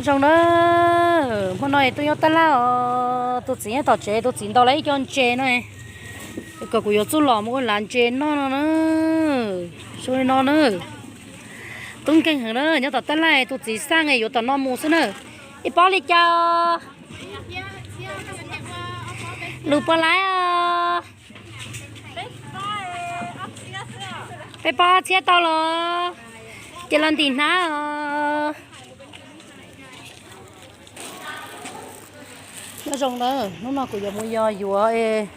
Zoo na, hmo no es tuaj nyob tab laj os, tus txiv nyob tom tsev, tus txiv ntaus lawv ib co ntses no, kom kuv yuav txuj lom mus ua lav ntses noj no na. Zoo li no na, tub nkeeg heev na, nyob tom tab laj tus txiv xaj es yuav tom no mus xwb na. Ib pob li cas? Lus puas laiv os? Peb pob txhiab tau los, ces los ntim hnab os. Nyob zoo na, hnub no kuv yuav mus yos yuav es,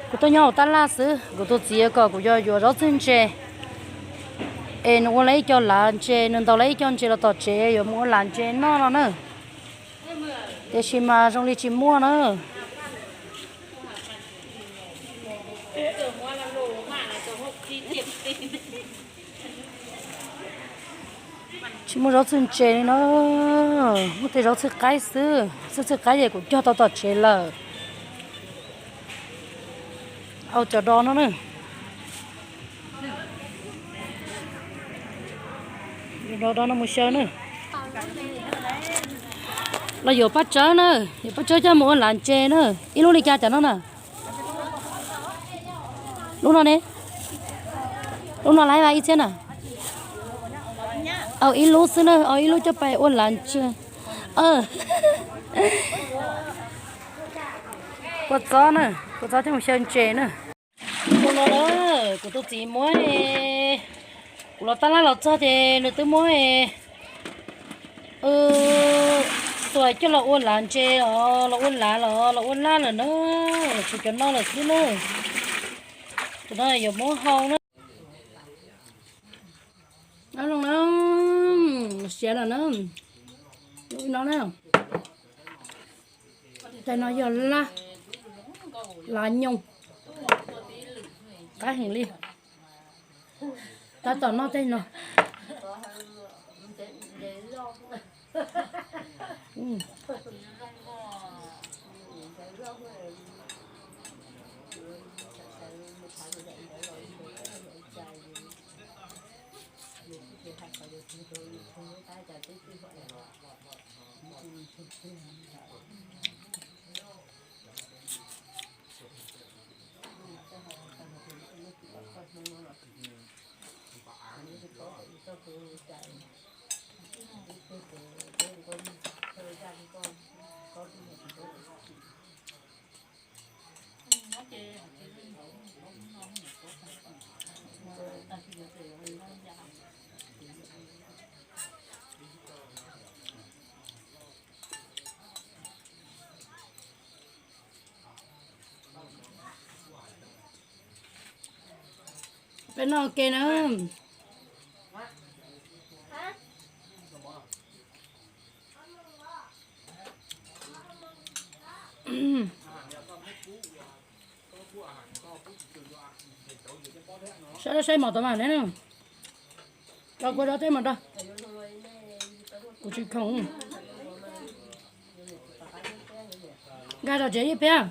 kuv tuaj nyob hauv tab laj xwb, kuv tus txiv kom kuv yos yuav zaub txwj ntses, es nws ua lawv ib co lav ntses, nws ntaus lawv ib co ntses los tom tsev yuav mus ua lav ntses noj no na. Tiam sis mas zoo li tsis muaj na. Tsis muaj zaub txwj ntses li na, muaj tej zaub txwj qaib xwb, zaub txwj qaib ces kuv cog tau tom tsev lawm. Au cov do no na. Do do no mus xyaw na. Los yuav paj tsawb na, yuav paj tsawb coj mus ua lav ntses na. Ib lub li cas cov no na? Lub no ne? Lub no laib vas ib txhiab na? Au ib lub xwb na, au ib lub coj pais ua lav ntses. Kua txob na, kua txob coj mus xyaw ntses na. Hnub no na, kuv tus txiv muab, kuv los tab laj los txog ces nws twb muab tua coj los ua lav ntses os, los ua lav los los ua laj lawm na, los tshuav cov no lawm xwb na. Cov no yuav muab hau na. Nyob zoo na, siav lawm na, no na. Tais no yog laj, lav nyoos, qab heev li. Tab tom noj tej no. Peb noj ke na. Saib saib mos tod mas ne. Rau kua rau tej mas rau. Kuv tsis khoom. Nkag rau tsev ib pliag.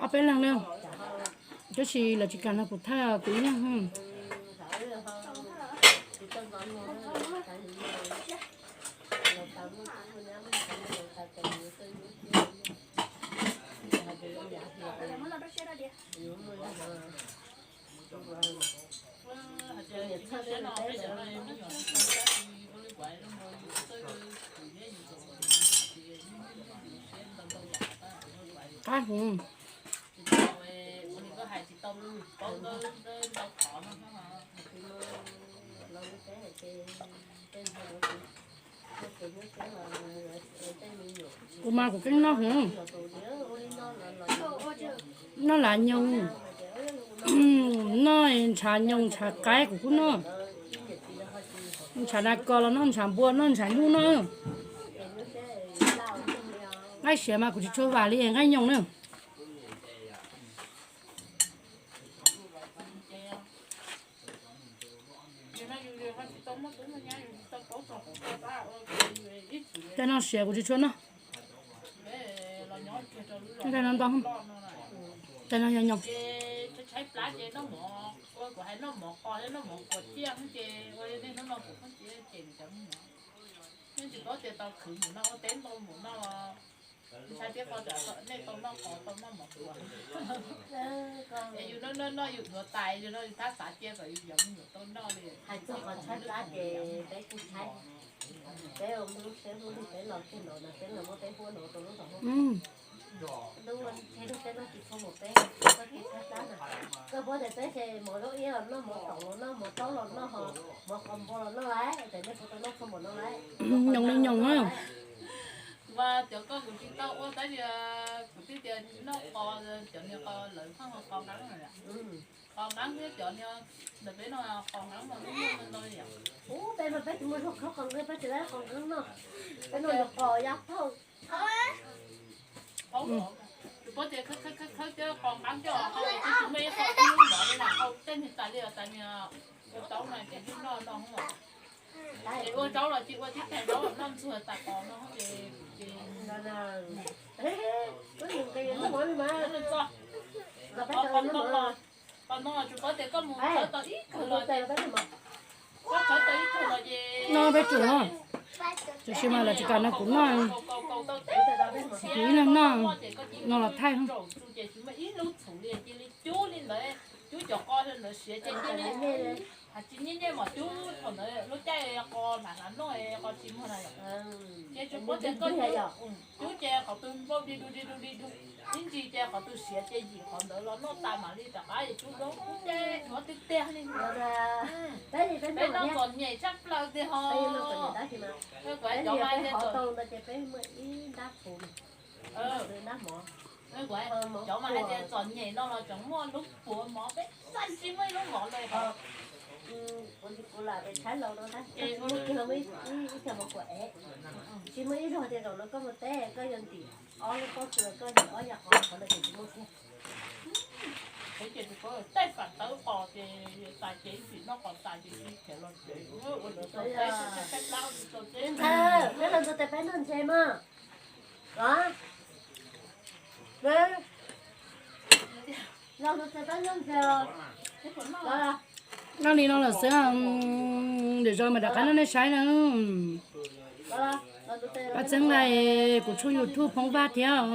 Ob peb leeg li, tab sis lawv tsis kam no kuv thaj kuv ib leeg. Qab heev. Kuv mas kuv keeb noj heev. Noj lav nyoos, noj ntshav nyoos ntshav qaib kuv kuj noj. Ntshav nas kos los noj, ntshav npua noj, ntshav nyuj noj. Nqaij siav mas kuv tsis tshua vam li nqaij nyoos na. Cov no siav kuv tsis tshua noj. Cov no ntau, cov no yog nyoos. Hais txog qhov tshaib plab ces peb kuj tshaib. Peb ua lub siab hlub li peb los kiag no na, peb los muab peb huab no rau lub zos Hmoob. Lub ntshe lub teb no tsis tshua mus peb, koj kev tshaib plab na. Koj paub tias peb ces mov zaub iab los noj, mov toom los noj, mov taub los noj, ho mov qos npua los noj lawm, ces nej puas tau noj txhua mov no lawm? Nyoos li nyoos na. Mas cov koj kuv tsis tau ua tab sis kuv twb tias noj qos, cov niag qos lawv pheej qos nqeeb no. Qos nqeeb thiab cov niag ntawm peb no qos nqeeb mas muaj ntau li. Ub, peb mas peb tsis muaj zog khawb qos nqeeb, peb tsis tau qos nqeeb no. Peb noj yog qos ya phauj. Tsis paub tias khawb khawb khawb cov qos nqeeb coj hau, twb tsis muaj ib qho ib lub mov li na, hau tej niag tas li os, tas niag ua zaub no ces yeej noj no. Ces ua zaub los tsis ua tib tag zaub, noj ntxuag tas qos no ces, ces qos ntoo los, qos ntoo los tsis paub tias koj mus khawb tau ib kawg los, koj khawb tau ib kawg los ces no peb tsuas, tiam sis mas lawv tsis kam no kuv noj, kuv ib leeg noj no los thaij. Ces tsis muaj ib lub txhuv li, cia li cub li ntawd, cub cov qos ntawd siav ces cia li, hais tsis nyiaj nyiaj mas cub thaum ntawd lub caij qos hnav hnav noj qos tsis muag na yom. Ces tsis paub tias koj cub ces qhov twg npau di du di du di du, ib ntsis ces qhov twg siav ces yim qhov ntawd los noj tas mam li rov qab es cub zaub cub ces yuav tiag tiag li. Peb noj txom nyem tshaj plaws tiag ho. Kuv cov mas hais tias, cov mas hais tias txom nyem no los tseem muaj lub puav mov peb xaj tsis muaj ib lub mov li. Kuv lam tshaib laus no tab sis ib co mov kuam es tsis muaj ib zaug tias zaum no koj mus teb koj yuav ntim ob lub pob kws los koj ntim ob yam qos qhov ntawd ces tsis muaj kiag. Tej fam tawb qos ces tas ces ib txwm noj qos tas ces tsis khiav los tsev, ua tsis tau teb, tshaib plab ua tsis tau teb. Peb los ntxuag tes peb noj ntses mas. Los ntxuag tes peb noj ntses. Noj li no lawm xwb, lwm zaus mas rov qab noj nej saib na. Pab txhawb nqa kuv tshooj YouTube Phoob Vaj thiab.